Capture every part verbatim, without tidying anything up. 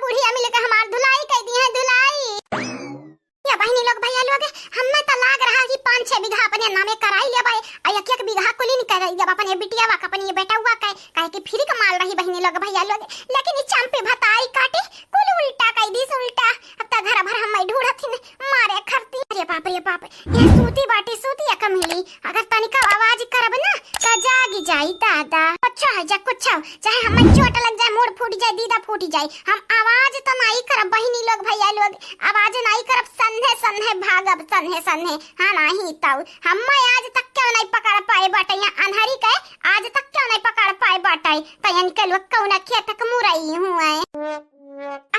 बुढ़िया मिल के हमार धुलाई कइ दिहे, धुलाई। या बहिनी लोग, भइया लोग, हम्मे त लाग रहा कि पाँच छह बीघा अपने नामे कराइ लेबइ, अउ एक एक बीघा कुलिन कराइ लेबइ अपने बिटियावा के, अपने बेटउवा के, काहे कि free के माल रही बहिनी लोग, भइया लोग। लेकिन ई चंपी भतारी काटी कुल उल्टा कइ दीस, उल्टा। अब त घर भर हम्मे ढूढ़त हिन मारे खरती। अरे बाप रे बाप, ये सूती बाटी, सूती या कमीली, अगर तनिका आवाज करब ना, त जागि जाई दादा। कुछो होइ जा, कुछो, चाहे हम्मे चोट लग जाए, मूड़ फूट जाए, दीदा फूट जाए, हम आवाज त नाहीं करब बहिनी लोग, भइया लोग, आवाज नाहीं करब, सन्हे सन्हे भागब, सन्हे सन्हे। हाँ, नाहीं तउ हम्मे आज तक केउ नाहीं पकड़ पाए बाटे, यहाँ अन्हरी के आज तक केउ नाहीं पकड़ पाए बाटे, त इनके लोग कउना खेत के मुरई हुए।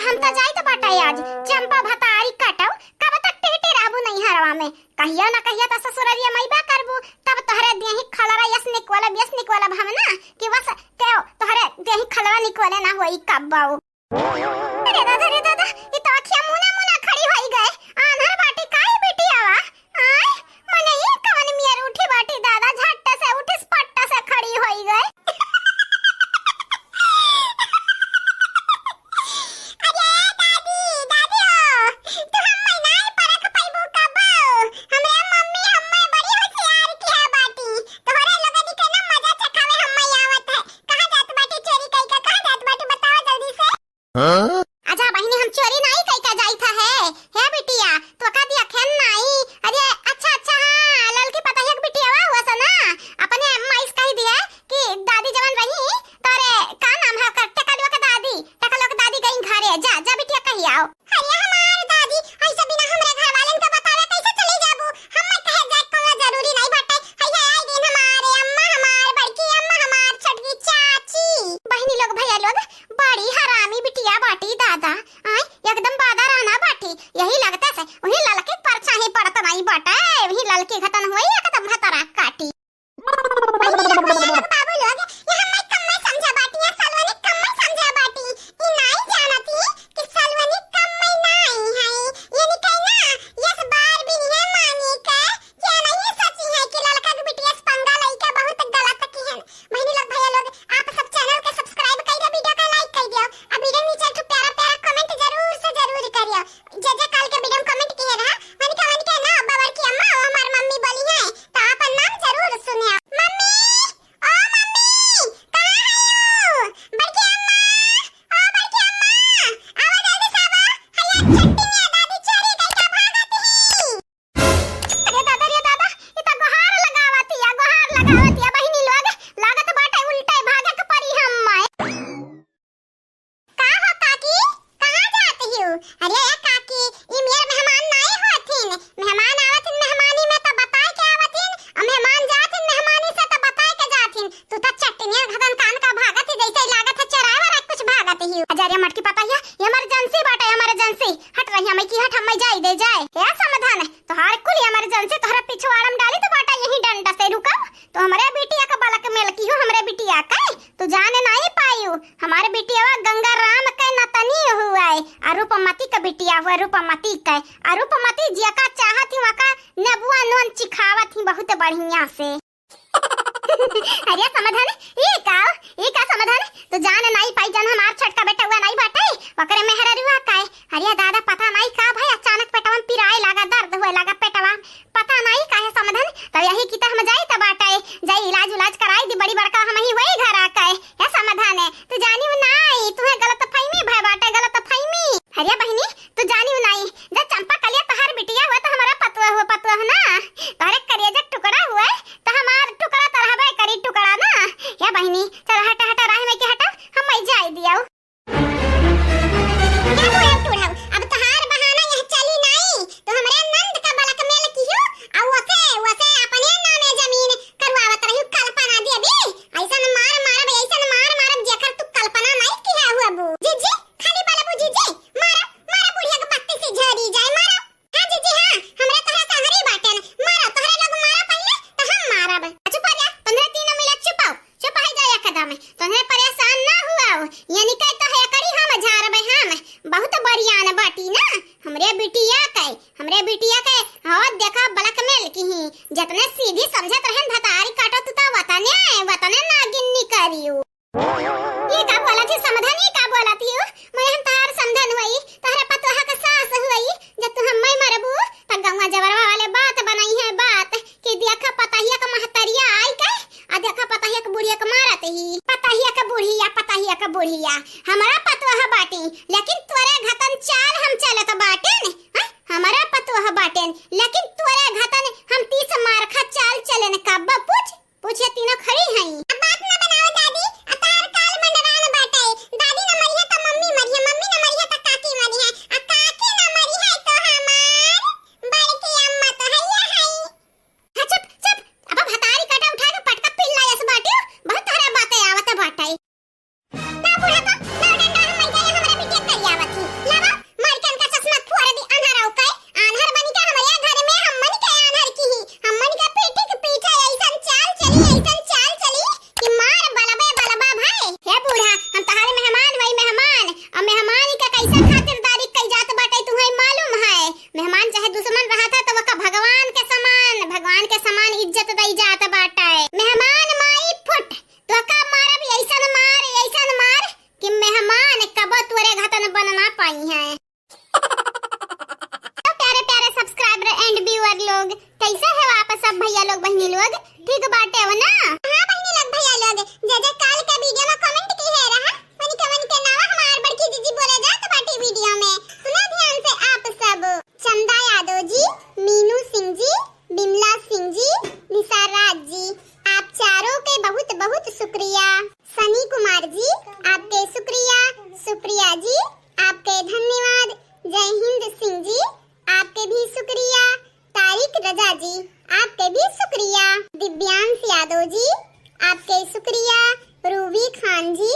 हम त जाइत बाटे आज, चंपा भतारी कटउ, कब तक टिहटी रहबू नैहरवा में? कहियो न कहियो त ससुररिया में अइबे करबू, तब तोहरे देही खलरा यस निकोलब, यस निकोलब हम ना, कि बस केउ तोहरे देही खलरा निकोले ना होई कब्बउ। अरे दादा रे दादा, ई त अखिया मुना मुना खड़ी होइ गए, आन्हर बाटी काहे बिटियावा? आय, मने ई कवन मेर उठी बाटी दादा, झट्ट से उठिस पट्ट से खड़ी होइ गए। अरे दादी, दादी हो, तू हम्मे नाहीं परख पइबू कब्बो। हमरे मम्मी हम्मे बड़ी होशियार किहे बाटी। तोहरे लोगन के ना मजा चखावे हम्मे आवत है। कहाँ जात बाटी चोरी कइके, कहाँ जात बाटी बतावा जल्दी से। हाँ? अच्छा बहिनी, हम चोरी नाहीं कइके जाइत है। हे बिटिया, तोका देखेन नाहीं। अरे अच्छा, अच्छा, हाँ, ललकी पतहिया के बिटियावा हुआ स ना, अपने माई से कहि दिहे कि दादी जवन रही, तोरे का नाम है, ओकर टेकलुआ के दादी, टेकलुआ के दादी गई घरे, जा, जा बिटिया कहि आओ। अरे हमार दादी, ऐसे बिना हमरे घर वालन के बतावे कैसे चली जाबू? हम्मे कहे जाए के कउनो जरूरी नाहीं बाटे। है, है, आई दिन हमारे अम्मा हमार, बड़की अम्मा हमार, छोटकी चाची। बहिनी लोग, भइया लोग, बड़ी हरामी बिटिया बाटी दादा। आय, एकदम बादा रहना बाटी। यही लगता से वही ललकी परछाई पड़त नाहीं बाटे, वही ललकी घतन होई एकदम भतरा काटी। बहिनी लोग, भइया लोग, बाबू लोग, यहाँ मैं कम्मे समझा बाटी, यहाँ सलवनी कम्मे समझा बाटी। ई नाहीं जानत ही कि सलवनी कम्मे नाहीं है। ये निकल ना, यस बार भी नहीं है मांगी के, क्या नहीं ये सच ही है कि ललका के बिटिया से पंगा लइके बहुत गलत किहन। बहिनी लोग, भइया लोग, आप सब channel के subscribe कइ दे, video के like कइ दियो, आ video नीचे एक ठो प्यारा प्यारा comment जरूर से जरूर करियो। जे जे काल के video में comment किहे रहा, वनके वनके ना बड़की अम्मा, वो हमार मम्मी बोली है, तो आपन नाम जरूर सुनियो। मम्मी, ओ मम्मी, कहाँ है यू? बड़की अम्मा, ओ बड़की अम्मा, आवा जल्दी से आवा, हैया छट्टी में दादी चोरी कइके भागत ही। अरे दादा रे दादा, ई त गोहार लगावतिया, गोहार लगावतिया बहिनी लोग, लागत बाटे उल्टे भागे के परी हम्मे। का हो काकी, कहाँ जात हियो? अरे ए काकी, ई मेर मेहमान नाई होथिन, मेहमान आवथिन मेहमानी में त बताए के आवथिन, अउ मेहमान जाथिन मेहमानी से त बताए के जाथिन। तू त चट्टनिया घदन कान का भागत ही, जैसे लागत है चराए वाला कुछ भागत ही। अरे मटकी पता है, emergency बाटे, emergency। हट रही हमें की हट, हमें जाई दे जाए। हे समाधान, तोहार कुल emergency तोहरा पिछवाड़ा में डाली तो बाटा यही डंडा से। रुको, तो हमरे बिटिया का blackmail किहो, हमरे बिटिया का। तू जाने नाई पायू, हमारे बिटियावा गंगा राम के नतनी हुआ है, आ रूपमती का बिटिया हुआ, रूपमती का। आ रूपमती जिया का चाहत ही, वहाँ का नेबुआ नून चिखावत ही बहुत बढ़िया से। अरे समाधान, ई का, ई का समाधान? तू जान नाई पाई, जन हमार छोटका बेटवा नाई बाटे, ओकरे मेहररुआ का है। अरे दादा, पता नाई का भाई, अचानक पेटवा में पिराए लागा, दर्द हुए लागा पेटवा, पता नाई का है समाधान। तब यही की त हम जाई त बाटे, जाई इलाज उलाज कराई दी, बड़ी बड़का हम ही वही घर आ के। हे समाधान है, तू जानी नाई, तुहे गलतफहमी भय बाटे, गलतफहमी। अरे बहिनी, तू जानी नाई, जब चंपा कलिया तोहार बिटिया हुआ त हमारा पतुआ हुआ, पतुआ हुआ ना, तोहरे करेजा टुकड़ा हुआ, त हमार टुकड़ा त रहबे करी टुकड़ा ना। हे बहिनी, चल हट, हट, राह में के हटा, हम मई जाई दियाऊ। ए बुढ़ऊ टुढ़ऊ, अब तोहार बहाना यह चली नाई, तू हमरे नंद का blackmail किहो, अउ वसे, वसे अपने नामे जमीन करवावत रही कल्पना देवी, ऐसन मार मारब, ऐसन मार मारब, जेकर तू कल्पना नाई किहे हुआ बू। जीजी, खाली बोलबू जीजी, मारा, मारा बुढ़िया के बत्ती से झरी जाए, मारा। हाँ जीजी, हाँ, हमरा तोहरा संगरी बाटेन। मारा, तोहरे लोग मारा पहिले, त हम मारब। चुप हो जा, तोहरे तीनों मिला चुप हो। चुप हो जा एकदम। तोहरे परेशान ना हुआ हो। यानी कह तो है करी हम झारबे हम। बहुत बरियान बाटी ना। हमरे बिटिया के, हमरे बिटिया के, हाँ, देखा blackmail किही। जतने सीधी समझत रहन भतारी काटो तू तो वतने, वतने नागिन निकरियो। ई का बोलत ही समाधान, ई का बोलत ही? मैं हम तोहार समझा भैया, हमरा पतोह बाटी, लेकिन तोरे घतन चाल हम चलत बाटेन, हाँ? हमरा पतोह बाटेन, लेकिन तोरे घतन हम तीस मारखा चाल चलेन। कब्बा पूछ, पूछ, ये तीनों खड़ी हईं। अब बात ना बनाओ दादी, आ तार काल मंडरान बाटे। दादी ना मरिहे त मम्मी मरिहे, मम्मी ना मरिहे त काकी मरिहे, आ काकी ना मरिहे तो हमार बड़की अम्मा तो हइया हई। हाँ, चुप, चुप। अब भतारी काटा उठा के पटका पिल्ला जस बाटियो, बहुत तोहरा बाते आवत बाटे। ना बुढ़ा को, ना डंडा हम मर गए, हमरे बिटिया करियावत ही। लावा, मार के इनका चश्मा फोड़ दी, आन्हर हो के। आन्हर बनी के हमरे घर में हमन के आन्हर की ही, हमन के पीठी के पीछे ऐसन चाल चली, ऐसन चाल चली कि मार बलबे बलबा भाई। हे बूढ़ा, हम तहारे मेहमान वही मेहमान, और मेहमान के कैसा खातिरदारी कई जात बाटे तुहई मालूम है? मेहमान चाहे दुश्मन रहा था तो वका भगवान के समान, भगवान के समान इज्जत दई जात बाटे। मेहमान माई फुट, तोका मारब ऐसन मार, ऐसन मार कि मेहमान कबो तोरे घतन बन ना पाई हैं। तो प्यारे प्यारे subscriber and viewer लोग, कैसे हो आप सब भैया लोग, बहनी लोग? ठीक बाटे हो ना? हाँ बहनी लोग, भैया लोग, जे जे काल के video में comment किहे रहा, उनके उनके नावा हमार बड़की दीदी बोले जात बाटी video में। सुना ध्यान से आप सब। चंदा यादव जी, मीनू सिंह जी, बिमला सिंह जी, निसार राज जी, आप चारों के बहुत बहुत शुक्रिया। सनी कुमार जी, आपके शुक्रिया। सुप्रिया जी, आपके धन्यवाद। जय हिंद सिंह जी, आपके भी शुक्रिया। तारिक रजा जी, आपके भी शुक्रिया। दिव्यांश यादव जी, आपके शुक्रिया। रूबी खान जी,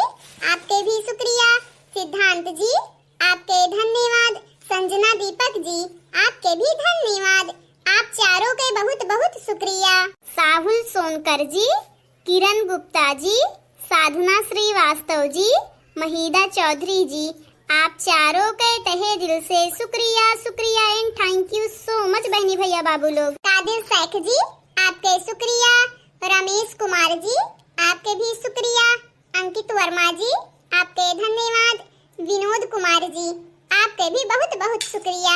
आपके भी शुक्रिया। सिद्धांत जी, आपके धन्यवाद। संजना दीपक जी, आपके भी धन्यवाद। आप चारों के बहुत बहुत शुक्रिया। साहुल सोनकर जी, किरण गुप्ता जी, साधना श्रीवास्तव जी, महीदा चौधरी जी, आप चारों के तहे दिल से शुक्रिया, शुक्रिया and thank you so much बहनी भैया बाबू लोग। कादिर शेख जी, आपके शुक्रिया। रमेश कुमार जी, आपके भी शुक्रिया। अंकित वर्मा जी, आपके धन्यवाद। विनोद कुमार जी, आपके भी बहुत बहुत शुक्रिया।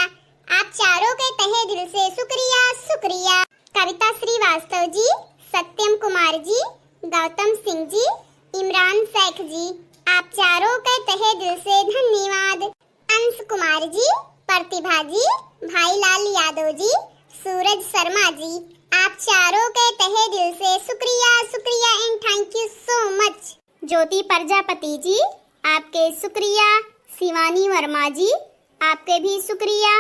आप चारों के तहे दिल से शुक्रिया, शुक्रिया। कविता श्रीवास्तव जी, सत्यम कुमार जी, गौतम सिंह जी, इमरान शेख जी, आप चारों के तहे दिल से धन्यवाद। अंश कुमार जी, प्रतिभा जी, भाईलाल यादव जी, सूरज शर्मा जी, आप चारों के तहे दिल से शुक्रिया, शुक्रिया and thank you so much। ज्योति प्रजापति जी, आपके शुक्रिया। शिवानी वर्मा जी, आपके भी शुक्रिया।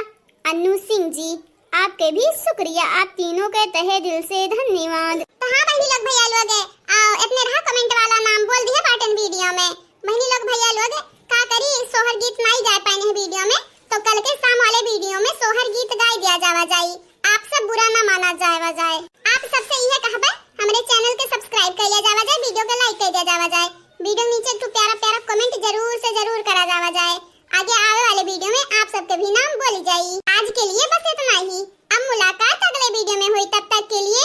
अन्नू सिंह जी, आपके भी शुक्रिया। आप तीनों के तहे दिल से धन्यवाद। तो हाँ बहनी लोग, भैया लोग, आ, इतने रहा comment वाला नाम बोल दिया बाटेन video में। बहनी लोग, भैया लोग, का करी, सोहर गीत नाई गाए पाए हैं video में, तो कल के शाम वाले video में सोहर गीत गाई दिया जावा जाई। आप सब बुरा ना माना जावा जाए। आप सबसे इहे कहबे, हमरे channel के subscribe कर लिया जावा जाए, video के like कर दिया जावा जाए, video नीचे एक ठो प्यारा प्यारा comment जरूर से जरूर करा जावा जाए। आगे आवे वाले video में आप सबके भी नाम बोली जाई। आज के लिए बस इतना ही, अब मुलाकात अगले video में हुई, तब तक के लिए